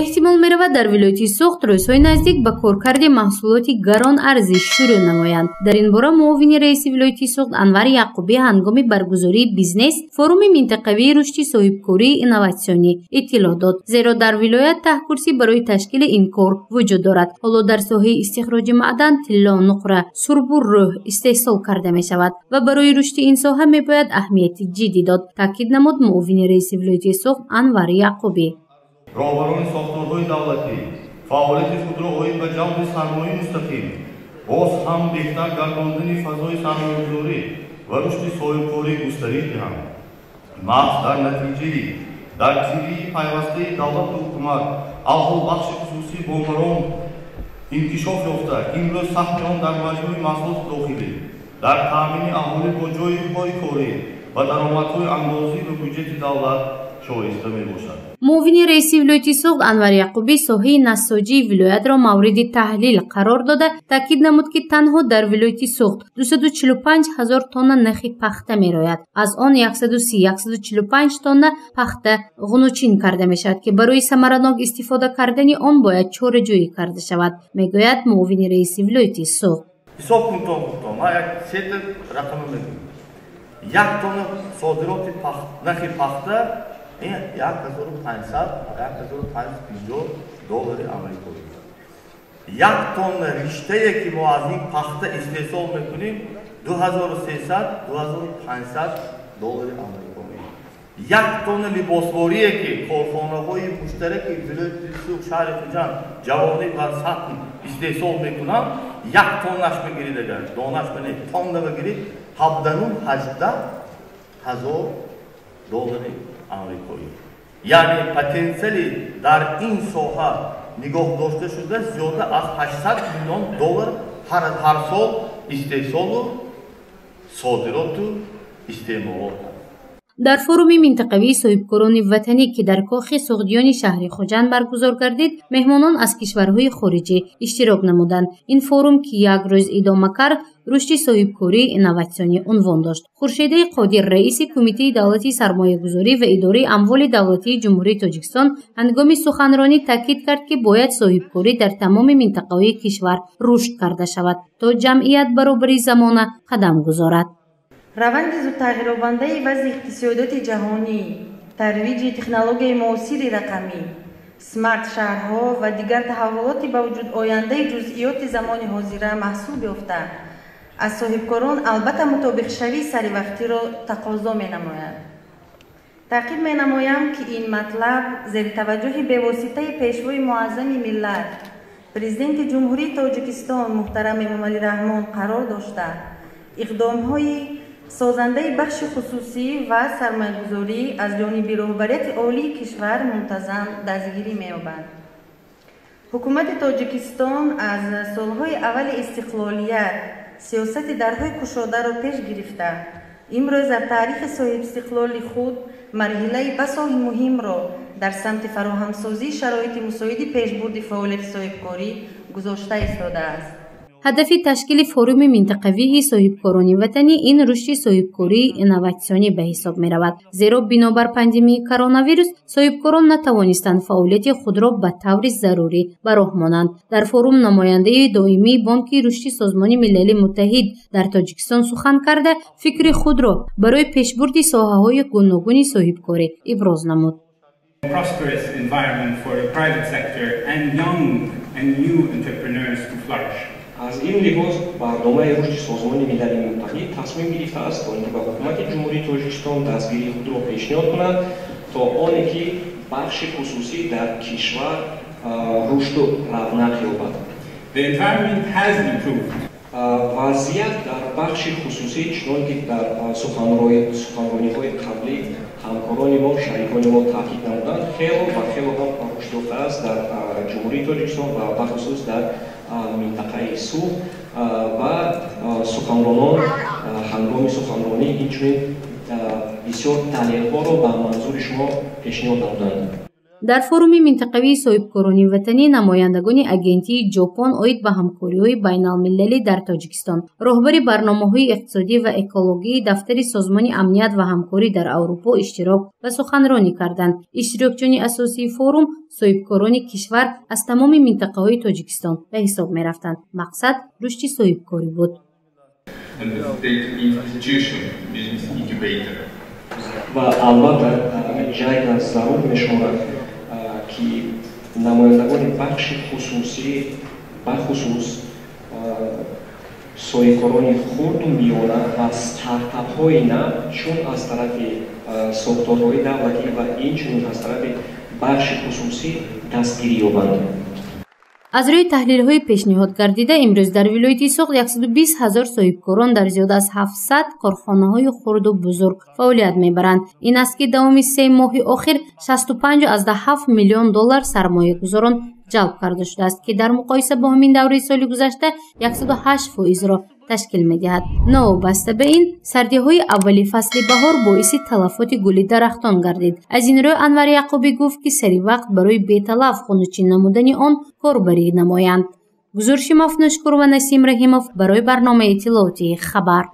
Эҳтимол меравад, дар вилояти Суғд рӯзҳои наздик ба коркарди маҳсулоти гаронарзиш шурӯъ намоянд. Дар ин бора муовини раиси вилояти Суғд Анвар Яъқубӣ ҳангоми баргузории бизнес форуми минтақавии рушди соҳибкории инноватсионӣ иттилоъ дод. Зеро дар вилоят таҳкурсӣ барои ташкили ин кор вуҷуд дорад. Ҳоло дар соҳаи истихроҷи маъдан тилло, нуқра, сурбу рӯҳ истеҳсол карда мешавад ва барои рушди ин соҳа мебояд аҳамияти ҷиддӣ дод, таъкид намуд муовини раиси вилояти Суғд Анвар Яъқубӣ. Роҳбарони сохторҳои давлатӣ фаъолияти худро оид ба ҷалби сармояи мустақим, боз ҳам беҳтар гардондани фазои сармоягузорӣ ва рушди соҳибкорӣ густариш диҳанд. Маҳз дар натиҷаи дастгирии пайвастаи давлату ҳукумат алҳол бахши хусусӣ бо маром инкишоф ёфта, имрӯз саҳми он дар маҷмӯи маҳсулоти дохилӣ, дар таъмини аҳолӣ бо ҷойҳои корӣ ва даромадҳои андозӣ ба буҷети давлат шоиста мебошад. Муовини раиси вилояти Суғд Анвар Яъқубӣ соҳаи нассоҷии вилоятро мавриди таҳлил қарор дода, таъкид намуд, ки танҳо дар вилояти Суғд 245 ҳазор тонна нахи пахта мерояд. Аз он 130-145 тонна пахта ғунучин карда мешавад, ки барои самаранок истифода кардани он бояд чораҷӯӣ карда шавад, мегӯяд муовини раиси вилояти Суғд. Ҳисоб кун, то ман як сета рақама мегӯям. Як тонна содироти нахи пахта 1500, 1550 доллари амрикоӣ. Як тонна риштае, ки мо аз ин пахта истеҳсол мекунем, 2300, 2500 доллари амрикоӣ. Як тонна либосворие, ки корхонаҳои муштараки вилояти Суғд, шаҳри Хуҷанд, Ҷавонӣ ва Сатн истеҳсол мекунанд, як тоннаш бигиред, агар донаш бане, тонна бигиред, 17, 18 ҳазор доллари амрикоӣ. Яъне потенсиали дар ин соҳа нигоҳ дошта шуда зиёда аз 800 миллион доллар ҳар сол истеҳсолу содироту истеъмолот. Дар форуми минтақавии соҳибкорони ватанӣ, ки дар Кохи Суғдиёни шаҳри Хуҷанд баргузор гардид, меҳмонон аз кишварҳои хориҷӣ иштирок намуданд. Ин форум, ки як рӯз идома кард, рушди соҳибкории инноватсионӣ унвон дошт. Хуршедаи Қодир, раиси Кумитаи давлатии сармоягузорӣ ва идораи амволи давлатии Ҷумҳурии Тоҷикистон, ҳангоми суханронӣ таъкид кард, ки бояд соҳибкорӣ дар тамоми минтақаҳои кишвар рушд карда шавад, то ҷамъият баробари замона қадам гузорад. Раванди зудтағйирёбандаи вазъи иқтисодиёти ҷаҳонӣ, тарвиҷи технологияи муосири рақамӣ, смарт шаҳрҳо ва дигар таҳаввулоти ба вуҷуд ояндаи ҷузъиёти замони ҳозира маҳсуб ёфта, аз соҳибкорон албатта мутобиқшавии саривақтиро тақозо менамояд. Таъкид менамоям, ки ин матлаб зери таваҷҷӯҳи бевоситаи Пешвои муаззами миллат, Президенти Ҷумҳурии Тоҷикистон муҳтарам Эмомалӣ Раҳмон қарор дошта, иқдомҳои созандаи бахши хусусӣ ва сармоягузорӣ аз ҷониби роҳбарияти олии кишвар мунтазам дастгирӣ меёбад. Ҳукумати Тоҷикистон аз солҳои аввали истиқлолият сиёсати дарҳои кушодаро пеш гирифта, имрӯз дар таърихи соҳибистиқлоли худ марҳилаи басо муҳимро дар самти фароҳамсозии шароити мусоиди пешбурди фаъолияти соҳибкорӣ гузошта истодааст. Ҳадафи ташкили форуми минтақавии соҳибкорони ватанӣ ин рушди соҳибкории инноватсионӣ ба ҳисоб меравад, зеро бинобар пандемияи коронавирус соҳибкорон натавонистанд фаъолияти худро ба таври зарурӣ ба роҳ монанд. Дар форум намояндаи доимии Бонки рушди Созмони Милали Муттаҳид дар Тоҷикистон сухан карда, фикри худро барои пешбурди соҳаҳои гуногуни соҳибкорӣ иброз намуд. Prosperous environment for the private sector and young and new entrepreneurs to flourish. Аз ин лиҳоз барномаи рушди Созмони Милали Муттаҳид тасмим гирифтааст, то ин ки ба ҳукумати Ҷумҳурии Тоҷикистон дастгирии худро пешниҳод кунад, то оне ки бахши хусусӣ дар кишвар рушду равнақ ёбад. The environment has improved. Вазъият дар бахши хусусӣ, чунон ки дар суханрониҳои қаблӣ ҳамкорони мо, шарикони мо таъкид намуданд, хело ва хело ҳам рушд ёфтааст дар Ҷумҳурии Тоҷикистон ва бахусус дар минтақаи Суғд. Ва суханронон ҳангоми суханронӣ инчунин бисёр далелҳоро ба манзури шумо пешниҳод намуданд. Дар форуми минтақавии соҳибкорони ватанӣ намояндагони агентии Ҷопон оид ба ҳамкориҳои байналмилалӣ дар Тоҷикистон, роҳбари барномаҳои иқтисодӣ ва экологии дафтари Созмони амният ва ҳамкорӣ дар Аврупо иштирок ва суханронӣ карданд. Иштирокчиёни асосии форум соҳибкорони кишвар аз тамоми минтақаҳои Тоҷикистон ба ҳисоб мерафтанд. Мақсад рушди соҳибкорӣ буд. Ва албатта ҷайда зарур мешуморад, ки намояндагони бахши хусусӣ, бахусус соҳибкорони хурду миёна ва стартапҳои нав, чун аз тарафи сохторҳои давлатӣ ва инчунин аз тарафи бахши хусусӣ дастгирӣ ёбанд. Аз рӯи таҳлилҳои пешниҳод гардида, имрӯз дар вилояти Суғд 120 ҳазор соҳибкорон дар зиёд аз 700 корхонаҳои хурду бузург фаъолият мебаранд. Ин аст, ки давоми 3 моҳи охир 65,7 миллион доллар сармоягузорон ҷалб карда шудааст, ки дар муқоиса бо ҳамин давраи соли гузашта 108%-ро ташкил медиҳад. Новобаста ба ин, сардиҳои аввали фасли баҳор боиси талафоти гули дарахтон гардид. Аз ин рӯ Анвар Яқубӣ гуфт, ки сари вақт барои беталаф хунучин намудани он корбарӣ намоянд. Гузориши Мафнушкур ва Насим Раҳимов барои барномаи иттилоотии Хабар.